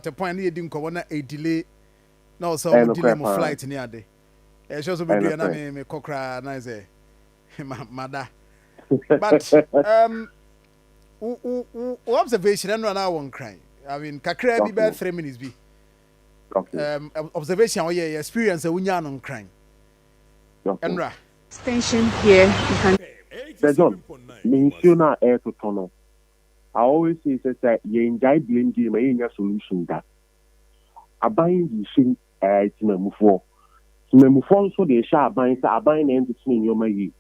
At a point ne yɛdi nkɔmmɔ na ɛdelay na ɔsɛ ɔmo delay mo flight ne ade. Ɛhyɛ so bɛdu yɛ na me mekɔ koraa na sɛ mada. But wo observation ɛno anaa wɔ Nkran, I mean, kakra bi bɛyɛ 3 minutes bi. Observation a wɔyɛ, experience a wonya no Nkran ɛnora. Extension here, you can. Sir John, me nsuo no a ɛretotɔ no, I always say sɛ yɛngyae blame game a, yɛnya solution da. Aban de hyɛ temamufoɔ, temamufoɔ nso de hyɛ aban sɛ aban na ɛntoto ne nneɛma yie.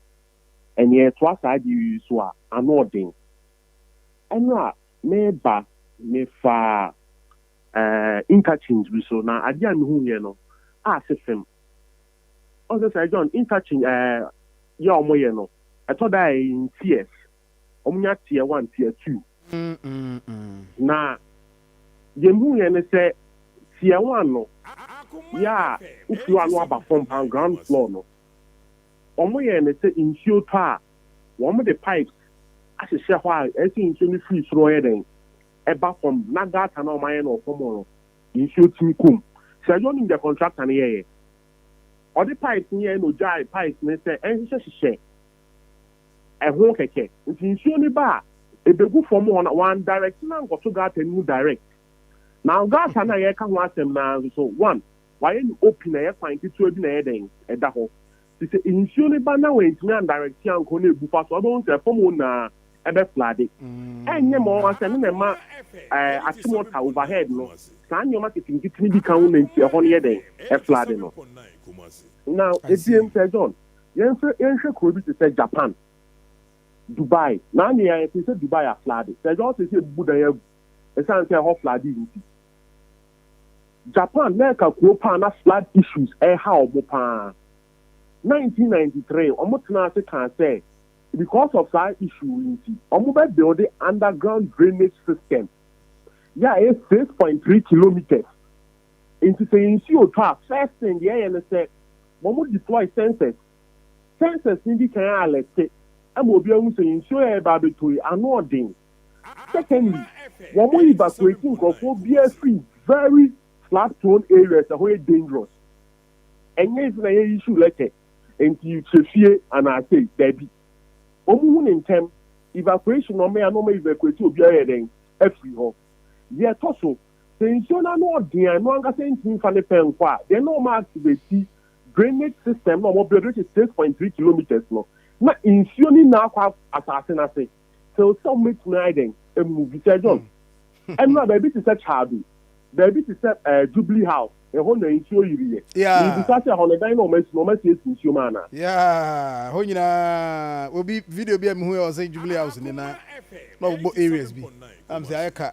Ɛnea ɛtoa saa de yi so a, ano ɔden. Ɛno a meba mefa interchange bi so na adeɛ a mehu yɛ no a ase fam ɔsɛ sɛ John, interchange yɛ a ɔmo yɛ no, ɛtɔ da yɛ in tiers. Ɔmo nya tier one, tier two. Na deɛ mehu yɛ ne sɛ tier one no yɛ a wofiri ano aba fam pan ground floor no, ɔmo yɛ ne sɛ nsuo tɔ a, wɔn de pipes ahyehyɛ hɔ a ɛsɛ nsuo no firi soro yɛ dɛn ɛba fam, na gutter na ɔmo ayɛ no ɔfam hɔ no, nsuo tumi kom. Sɛ ɛyɛ onim deɛ contractor no yɛyɛ, ɔde pipes no yɛ na ogyae pipes no sɛ ɛnhyehyɛ hyehyɛ ɛho kɛkɛ, nti nsuo no ba a, ebegu fam hɔ na wɔn direct na nkɔto gutter no mu direct. Na gutter no a yɛka ho asɛm naa nso so, one wayɛ no open na ɛyɛ kwan ketewa bi na ɛyɛ dɛn ɛda hɔ te sɛ nsuo no ba na wɔntumi andirect ankɔ na ebu fa so, ɔbɛn sɛ fam hɔ naa ɛbɛ flood. Ɛnyɛ ma wɔn asɛ ne na ɛma Achimota overhead no, saa nneɛma ketenkete bi ka ho na nti ɛhɔ no yɛ dɛn ɛflood no. Na ebiem, sɛ John, yɛnhwɛ kuro bi te sɛ Japan, Dubai na nea yɛ te sɛ Dubai aflood. Sɛ John, sɛ ebubu dan agu ɛsan sɛ ɛhɔ flood nti, Japan na ɛka kuro paa na flood issues ɛha ɔmo paa. 1993 ɔmo tena ase kan sɛ because of saa issue nti, ɔmo bɛ build underground drainage system yɛ a ɛyɛ 6.3 kilometres. Nti sɛ nsuo tɔ a, first thing deɛ ɛyɛ no sɛ wɔn deploy sensors. Sensors ni di kan alert ɛma obi ahu sɛ nsuo yɛ ɛba abɛtɔ yi ano ɔden. Secondly, wɔn evacuate nkurɔfoɔ biara firi very flood prone areas ɛhɔ yɛ dangerous. Ɛnyɛ nsi na yɛ issue letter nti kyɛ fie anaasɛ daabi, wɔn hu ne ntɛm evacuation na wɔn yɛ na wɔn evacuate obiara yɛ dɛn afiri hɔ. Deɛ ɛtɔ so, sɛ nsuo no ano ɔden a, ɛno ankasa ntumi nfa ne pɛ nkɔ a, deɛ na wɔn activate drainage system na wɔn build, which is 6.3 kilometres no, na nsuo no nyinaa akɔ asase n'ase sɛ sɛ wɔn bɛtumi ayɛ dɛn emove. Sɛ John, ɛnura baabi te sɛ Kyaado, baabi te sɛ Jubilee House, ɛhɔ na nsuo yiri yɛ. Ibisa sɛ ɛhɔ no, dan na wɔn asi na wɔn asi esi nsuo mu ana? Yeah, hɔ nyinaa, obi video bi a mehu yɛ ɔsɛ Jubilee House ni na ɔbobɔ areas bi am sɛ ayɛ ka.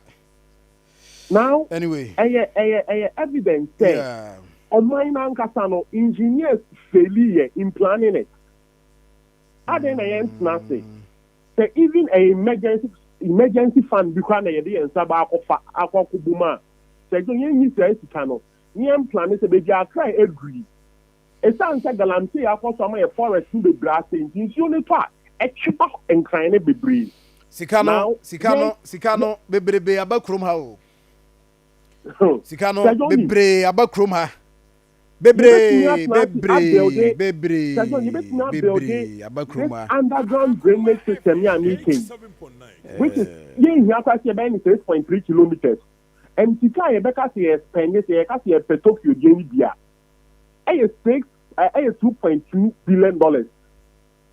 Now anyway, ɛyɛ evidence sɛ ɔman n'ankasa no engineers fail yɛ in planning it. Adan na yɛn tena ase sɛ even a emergency fund bi koraa na yɛde yɛn nsa baakɔ fa akɔ bom a, sɛ ɛdwo yɛn nyi saa sika no ne yɛn plan sɛ beebi Akra eduru yi, esan sɛ galamsey akɔ so ama yɛ forest no bebree ase nti nsuo no tɔ a, ɛtwe ba Nkran no bebree. Sika no, sika no, sika no bebrebe aba kurom ha o. Sika no bebree aba kurom ha bebree, bebree, bebree, bebree aba kurom ha. Underground drainage system yɛ a meeting, which is yɛn hia kora sɛ yɛbɛyɛ ne 6.3 kilometres, and sika a yɛbɛka sɛ yɛ spend, sɛ yɛka sɛ yɛpɛ Tokyo deɛ no bi a, ɛyɛ six ɛyɛ $2.2 billion.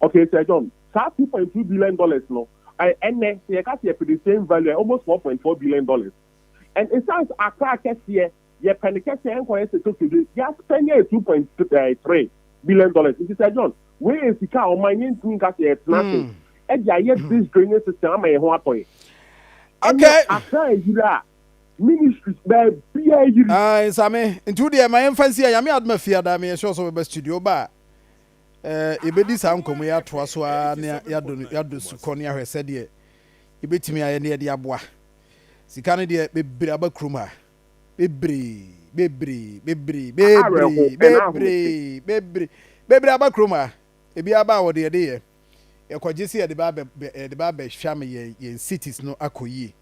Okay, Sir John, saa $2.2 billion no, ɛnɛ sɛ yɛka sɛ yɛpɛ the same value, almost $4.4 billion, and esan Accra kɛseɛ, yɛpɛ ne kɛseɛ nkɔyɛ sɛ Tokyo de yɛaspend yɛ $2.3 billion. Nti Sir John, wei yɛ sika a ɔman yɛntumi nka sɛ yɛtena ase ɛde ayɛ this drainage system ama yɛn ho atɔ yɛ. Ɛnɛ Accra ayiri a, ministries baabi ayiri. Ayi Same, nti wo deɛ ma yɛmfa nsi a Nyame adoma Fiada meyɛ sure sɛ wobɛba studio ba a, yɛbɛdi saa nkɔmmɔ yi atoa so a ne yɛadɔ yɛadɔ sukɔ ne ahwɛ sɛdeɛ yɛbɛtumi ayɛ ne yɛde aboa. Sika no deɛ, bebree aba kurom ha, bebree, bebree, bebree, bebree, bebree, bebree, bebree aba kurom ha. Ebi aba a, wɔde yɛde yɛ yɛkɔgye sɛ yɛde ba abɛ yɛde ba abɛhwɛ ama yɛn cities no akɔ yie.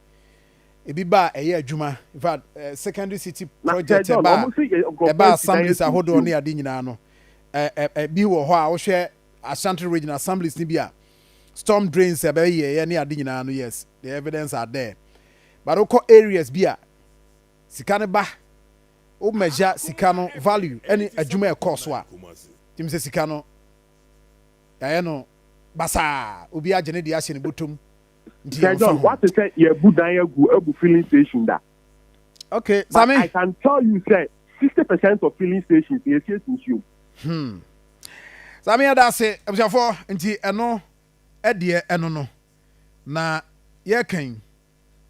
Ebi ba a ɛyɛ adwuma. In fact, secondary city Na Sir project John, ɛba ɔmo se yɛ a nkurɔfoɔ ɛba asi dan assemblies asi ahodoɔ nsuom. ne ade nyinaa no, ɛ bi wɔ hɔ a wohwɛ Ashanti Region assemblies ne bi a storm drains ɛbɛyɛyɛ ne ade nyinaa no, yes, the evidence are there. But wokɔ areas bi a sika no ba, wo measure sika no value ɛne adwuma ɛkɔɔ so a, tim sɛ sika no yɛayɛ no basaa, obi agye ne deɛ ahyɛ ne bɔtɔm nti Sir yɛmfa John, ho. wate sɛ yɛbu dan agu filling station da? Okay, But Sami. I can tell you sɛ 60% of filling stations yɛsiesie nsuom. Sami, yɛda ase. Abusuafoɔ, nti ɛno ɛdeɛ ɛno no na yɛkan.